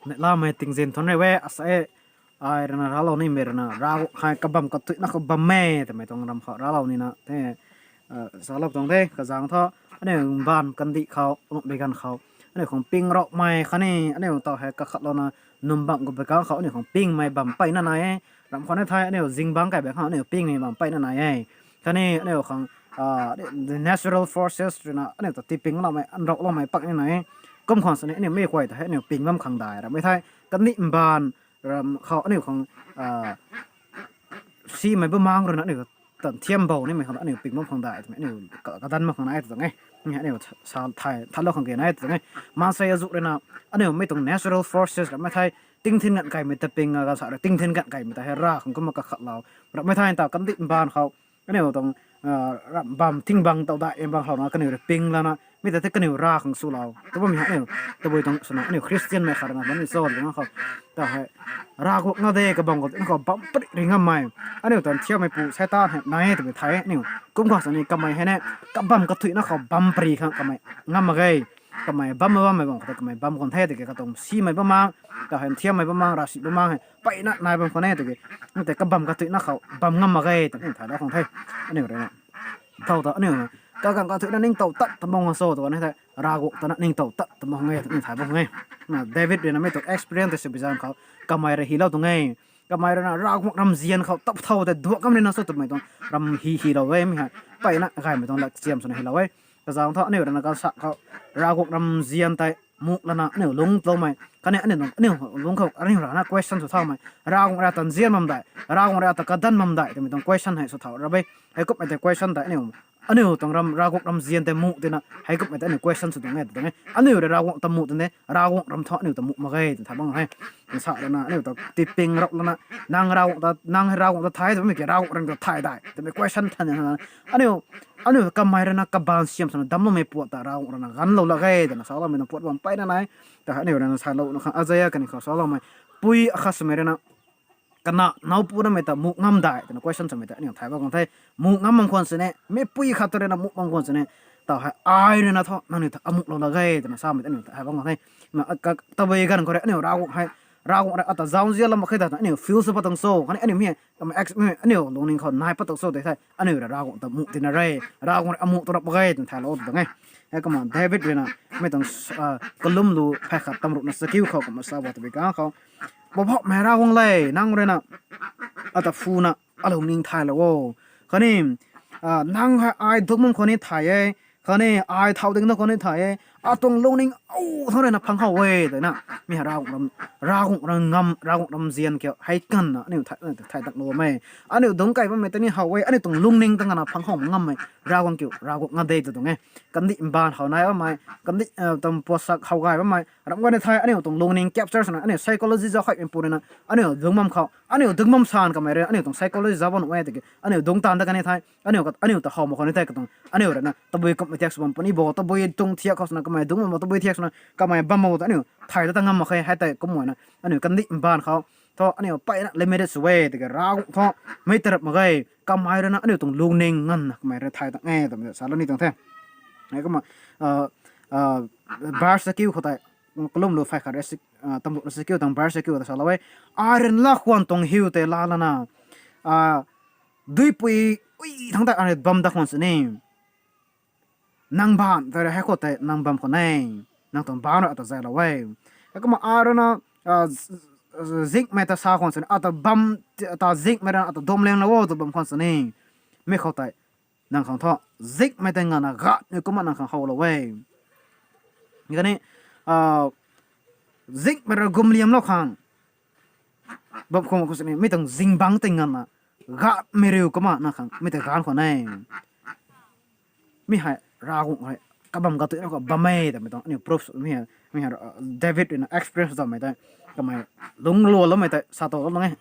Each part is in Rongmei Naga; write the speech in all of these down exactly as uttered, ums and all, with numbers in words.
Neihlamei tingzin thuanc rui e, asei, ai rui na raclou nimei rui na, Ravguangc hei kabam kathuina khou bam e twmei tuang ram khou raclou nina the, salou tuang the, kazang thu, aniu mbaanv kandih khou, lungh bi ganv khou, aniu khang ping raumei khatni, aniu taw hei kakhatlouna, num bam gu bi ganv khou, aniu khang pingmei bam mpeyna nai e, ram khou ni thei, aniu zingbangc kai bang khou, aniu pingmei bam mpeyna nai e. Khatni, aniu khang, the natural forces rui na, aniu ta tiping loumei, nrauhloumei pak ni nai e. Kum khwan sini, aniu mei guay ta hei, aniu ping bam khang dai, ram e thei, kandih mbaanv, ram khou, aniu khang, simei bam mang rui na, aniu tan thiam bou nimei khang, aniu ping bam khang dai, twmei, aniu ka-, kadan bam khang nai tuang e. Aniu sa thay, thalou khang ke nai tuang e. Maansei azuh rui na, aniu mei tuang natural forces, ram e thei, tingthin ganv kaimei ta ping, a, ganv sa rui, tingthin ganv kaimei ta hei rav khang kumna kakhatlou. Ram e thei ta kandih mbaanv khou, aniu tuang, ram bam thing bang taw dai, bang khou na, kaniw rui ping lana, mi ta the kaniw rav khang swlou. Tw bammei hei aniu, tabui tuang swna, aniu Christian mei khat rui na, bam ni cho, bang khou. Ta hei, Ravguangc nga de kabam khou, khou bam pary ri ngammei. Aniu tan thiammeipu Seitaan hei nai e twmei thay, aniu. Kum khwan sini kamei hei ne, kabam kathuina khou bam pary khang kamei ngam mak ge. Kamei bam bammei bam khou ta kamei bam khwan the tiki katuang simei bam mang, ta hei thiammei bam mang, ravsic bam mang hei, mpeyna nai bam khwan e tiki. Tei kabam kathuina khou bam ngam mak ge, twmei thay da khang the. Aniu rui na. Thow ta aniu, kaganv kathuina ningtow tat ta mang so tw ni thei, Ravguangc ta na ningtow tat ta mang e, twmei thay bam khang e. Na David rui na mei tuang experience tei sw bi zan khou, kamei rui hylou tuang e. Kamei rui na Ravguangc ramzian khou tap thow tei duak kam rui na sw twmei tuang ram hy hylou e, mi hei. Mpeyna gaymei tuang latchiam swna hylou e. Kazang thu aniu rui na ganv sa khou, Ravguangc ramzian tei muh lana, aniu lungcloumei. Khatni aniu, aniu lung khou, aniu rana question sw thaumei. Ravguangc rui ata nzian bam dai, Ravguangc rui ata kadan bam dai, twmei tuang question hei sw thau ra e. Heikumhmei tei question tei aniu, aniu tuang ram, Ravguangc ramzian tei muh tina, heikumhmei tei aniu question sw tuang e, tuang e. Aniu rui Ravguangc ta muh tine, Ravguangc ram thu aniu ta muh mak ge, twna thay bang e. Sa rui na, aniu ta tiping rap lana, nang Ravguangc ta, nang hei Ravguangc ta thay, twmei ki Ravguangc rui ta thay dai, twmei question than na. Aniu, aniu kamei rui na kabaanv siam swna damcloumei puat ta Ravguangc rui na ganvlou lak ge, twna saloumei na puat bam mpeyna nai. Ta aniu rui na salouna khang Isaiah kani khou saloumei, pui akhat swmei rui na, kana nowpu namei ta muh ngam dai, twna question swmei ta aniu thay bam khang the. Muh ngam bam khwan sini, meipui khat ta rui na muh bam khwan sini, taw hei ai rui na thu nangniw ta amuhlou lak ge, twna samei ta aniu thay bam khang the. Na, ka-, tabui ganv khou rui aniu Ravguangc hei, Ravguangc rui ata zauzianlou mak khe ta aniu feel sw pat tuang cho, khatni aniu mi, ex-, mi, aniu lungning khou nai pat tuang cho tei thei, aniu rui Ravguangc ta muh tina re, Ravguangc rui amuh tu rap mak ge, twna thaylou tuang e. Heikumna David rui na, mei tuang, kalumlu phay khat tamruna chakiu khou kumna sa ba twbi ganv khou, Poubauhmei Ravguangc le, nang rui na ata phuna alungning thaylou o. Khatni, nang hei ai dungc bam khou ni thay e, khatni ai thau ding na khou ni thay e, atuang lungning o thangc rui na phang how e, twna. Mi hei Ravguangc ram, Ravguangc ram, Ravguangc ramzian kiu hei kanna aniu thay, thay taklou e. Aniu dungc kai bammei ta ni how e, aniu tuang lungning ta ngana phang how ngammei Ravguangc kiu, Ravguangc nga de tw tuang e. Kandih mbaanv khou nai bammei, kandih, tuang puatsak how gay bammei ram guay ni thei, aniu tuang lungning capture swna, aniu psychology zauc khaimei pu rui na, aniu dungc bam khou, aniu dungc bam san kamei rui, aniu tuang psychology zauc bam nuh e tiki, aniu dungc taanv ta kan ni thei, aniu, aniu ta how mak khou ni thei katuang, aniu rui na tabui kumhmei thiak sw bam puni bo, tabui tuang thiak khou swna kamei dungc bam bo, tabui thiak swna kamei bam bo ta aniu thay ta ta ngam mak khe, hei tei kumna, aniu kandih mbaanv khou, thu aniu mpeyna limited sw e tiki Ravguangc thu, mei tarap mak ge, kamei rui na aniu tuang lungning nganvna kamei rui thay ta nge, twmei salou ni tuang the. Heikumna, verse chakiu khou tei, kalumlu phay khat rui, tamruna chakiu tuang verse chakiu ta salou e. Ai rui na lakhwan tuang hiu tei laa lana, duipui, ui thangc tei ai rui bam dat khwan sini, nang baanv tei rui heikhou tei nang bam khwan e, nang tuang baanv rui ata zaylou e. Heikumna ai rui na, zingmei ta sa khwan sini, ata bam, ata zingmei rui na ata dam lianglou o tw bam khwan sini, mi khou tei nang khang thu, zingmei tei ngana gatmei kumna nang khang howlou e. Khatni, zingmei rui gumliamlou khang bam khwan khou sini, mi tuang zingbangc tei nganvna gatmei riu kumna nang khang mi tei ganv khwan e. Mi hei Ravguangc hei kabam katuina khou bam e twmei tuang aniu proof, mi hei, mi hei, David rui na experience tamei tei, kamei lungclou loumei tei sa tow lou e.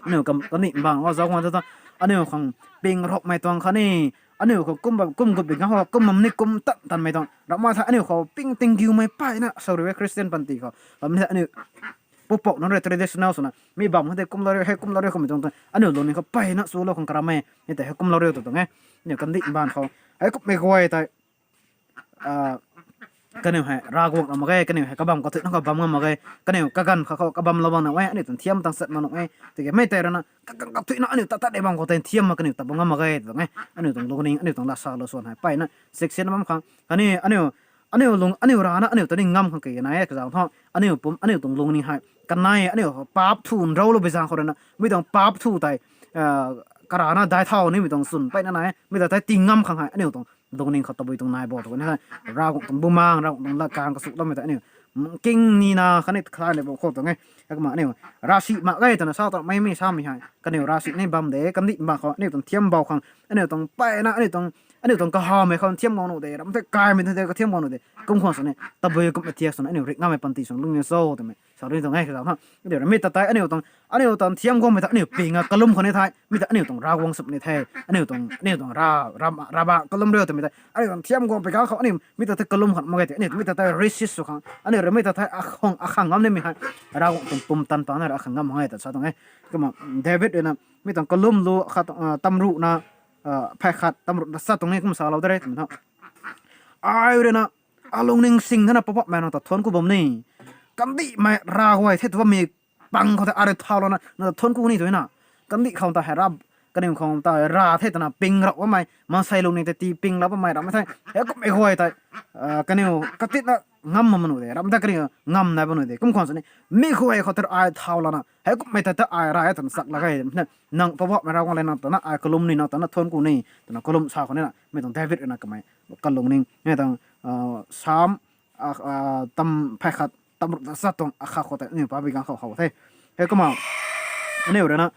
Aniu kandih mbaanv khou zauc khwan ta, aniu khang ping rapmei tuang khatni, aniu khou kum, kum gut bi ganv khou kum bam ni kum tan tanmei tuang ramh thei aniu khou ping tinggiumei mpeyna sa ri e Christian panty khou. Bam ni aniu pupouc nunc rui traditional swna mi bam khou tei kumlou ri, hei kumlou ri kummei tuang ta aniu lungning khou mpeyna swlou khang karam e, mi tei hei kumlou ri tw tuang e. Aniu kandih mbaanv khou, heikumhmei guay tei, Kaniw hei Ravguangc ra mak ge, kaniw hei kabam kathuicna khou bam ngam mak ge, kaniw kaganv khat khou kabamlou bam nuh e, aniu tuang thiam tang chat mak nuh e. Tiki mi tei ruina kaganv kathuicna aniu tat tat de bam khou tei thiam mak kaniw tat bam ngam mak ge tuang e. Aniu tuang lungning, aniu tuang lasa lou swan hei mpeyna section bam khang khatni aniu, aniu lung, aniu rana aniu ta ni ngam khang kage nai e, kazauh thu aniu pum, aniu tuang lungning hei kanei aniu paap thu nrou lou bi zaeng khou ruina mi tuang paap thu tei karana dai thau nimei tuang chwn mpeyna nai e. Mi ta tei tii ngam khang hei aniu tuang lungning khou tabui tuang nai bo tu ni the. Ravguangc tuang bumaeng, Ravguangc tuang latkaeng kasu lammei ta aniu king nina khatni khalai ni bam khou tuang e. Heikumna aniu ravsic mak ge twna sa tuang mei mi samei hei kaniw ravsic ni bam de, kandih mak khou aniu tuang thiam bou khang aniu tuang mpeyna aniu tuang, aniu tuang kahawmei khou thiam bou nuh de, ram tei kaimei tei kathiam bou nuh de. Kum khwan sini tabui kumhmei thiak swna aniu rik ngammei panty sw lungning cho twmei sa ni tuang e, kazauh thu. Aniu rui mi ta tei aniu tuang, aniu tuang thiam guangmei ta aniu ping a kalum khou ni the, mi ta aniu tuang Ravguangc sw ni the. Aniu tuang, aniu tuang ra, ra, raba kalum riu twmei ta aniu tuang thiam guang pei kang khou aniu mi ta tei kalum khou mak ge tei aniu mi ta tei resist sw khang aniu rui mi ta tei akhang, akhang ngam nimei hei Ravguangc tuang pumtan pang na ra akhang ngam hang e ta sa tuang e. Kumna David ruina mi tuang kalum lu khat, tamruhna phay khat tamruhna sa tuang e, kum salou de re twmei thu, ai ruina alungning sing thena Poubauhmei nang ta thuanc ku bam ni, kandihmei rav guay the tu bammei pang khou tei ai rui thaulouna nang ta thuanc ku ni twna, kandih khou ta hei ra, kaniw khou ta ra the twna ping rau bammei, maansei lungning tei tii ping rau bammei ramhmei the. Heikumhmei guay tei kaniw katitna ngam mak nuh de, ram ta kaniw ngam nai bam nuh de. Kum khwan sini mi guay khou tei ai thaulouna heikumhmei ta ta ai ra e twna chak lak ge. Nang Poubauhmei Ravguangc le, nang ta na ai kalum ni, nang ta na thuanc ku ni twna kalum sa khou nina mi tuang David ruina kamei kalungning, mi tuang Sam tam phay khat tamruhna sa tuang akhat khou tei aniu pa bi kang khou how the. Heikumna aniu ruina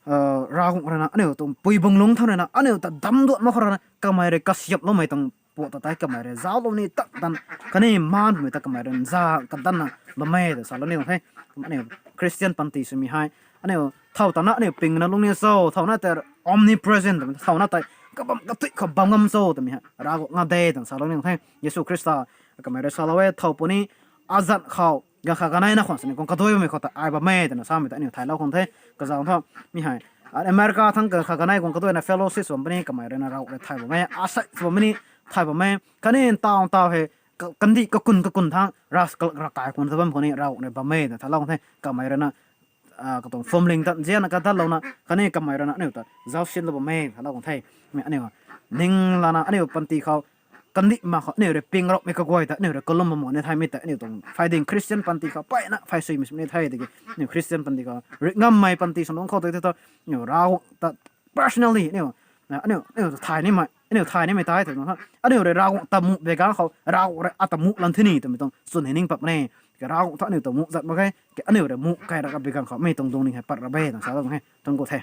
Ravguangc ruina aniu tuang pui bung lungc thau ruina aniu ta dam duan mak khou ruina kamei rui kasiamhloumei tuang puat ta tei kamei rui zauclou ni tat tan, khatni maan pumei ta kamei rui za kadanna bam e ta salou ni tuang the. Aniu Christian panty swmei hei aniu thau ta na aniu pingna lungning cho, thau na tei omnipresent twmei thau na tei kabam kathuic khou bam ngam cho twmei hei Ravguangc nga de twna salou ni tuang the. Jisu Khrista kamei rui salou e, thau puni azanc khou ganv khat kanei na khwan sini guang kadui bammei khou ta ai bam e twna samei ta aniu thaylou khang the. Kazauh thu mi hei America thangc ganv khat kanei guang kaduina fellowship sw bam puni kamei ruina Ravguangc rui thay bam e, asei sw bam puni thay bam e. Khatni ntaw ntaw hei kandih kakun kakun thangc ras kalak rakai khwan ta bam khou ni Ravguangc rui bam e twna thaylou khang the. Kamei ruina katuang phwamling ta nzianna kadatlouna khatni kamei ruina aniu ta zaucsinlou bam e thaylou khang the. Mi aniu ning lana aniu panty khou kandih mak khou aniu rui ping raumei kaguay ta aniu rui kalum bam ni the. Mi ta aniu tuang phay ding Christian panty khou mpeyna phay suimei sw ni the. Tiki aniu Christian panty khou rik ngammei panty sw lungc khou tei tei ta aniu Ravguangc ta personally aniu, aniu, aniu ta thay nimei, aniu thay nimei tei tei na aniu rui Ravguangc ta muh bi kang khou Ravguangc rui ata muh lan thi ni twmei tuang chwn hei ning pat mak ne. Ke Ravguangc thu aniu ta muh zat mak ge, ke aniu rui muh kai ra bi kang khou mi tuang lungning hei pat ra be twna salou khang the. Thuanc ku the.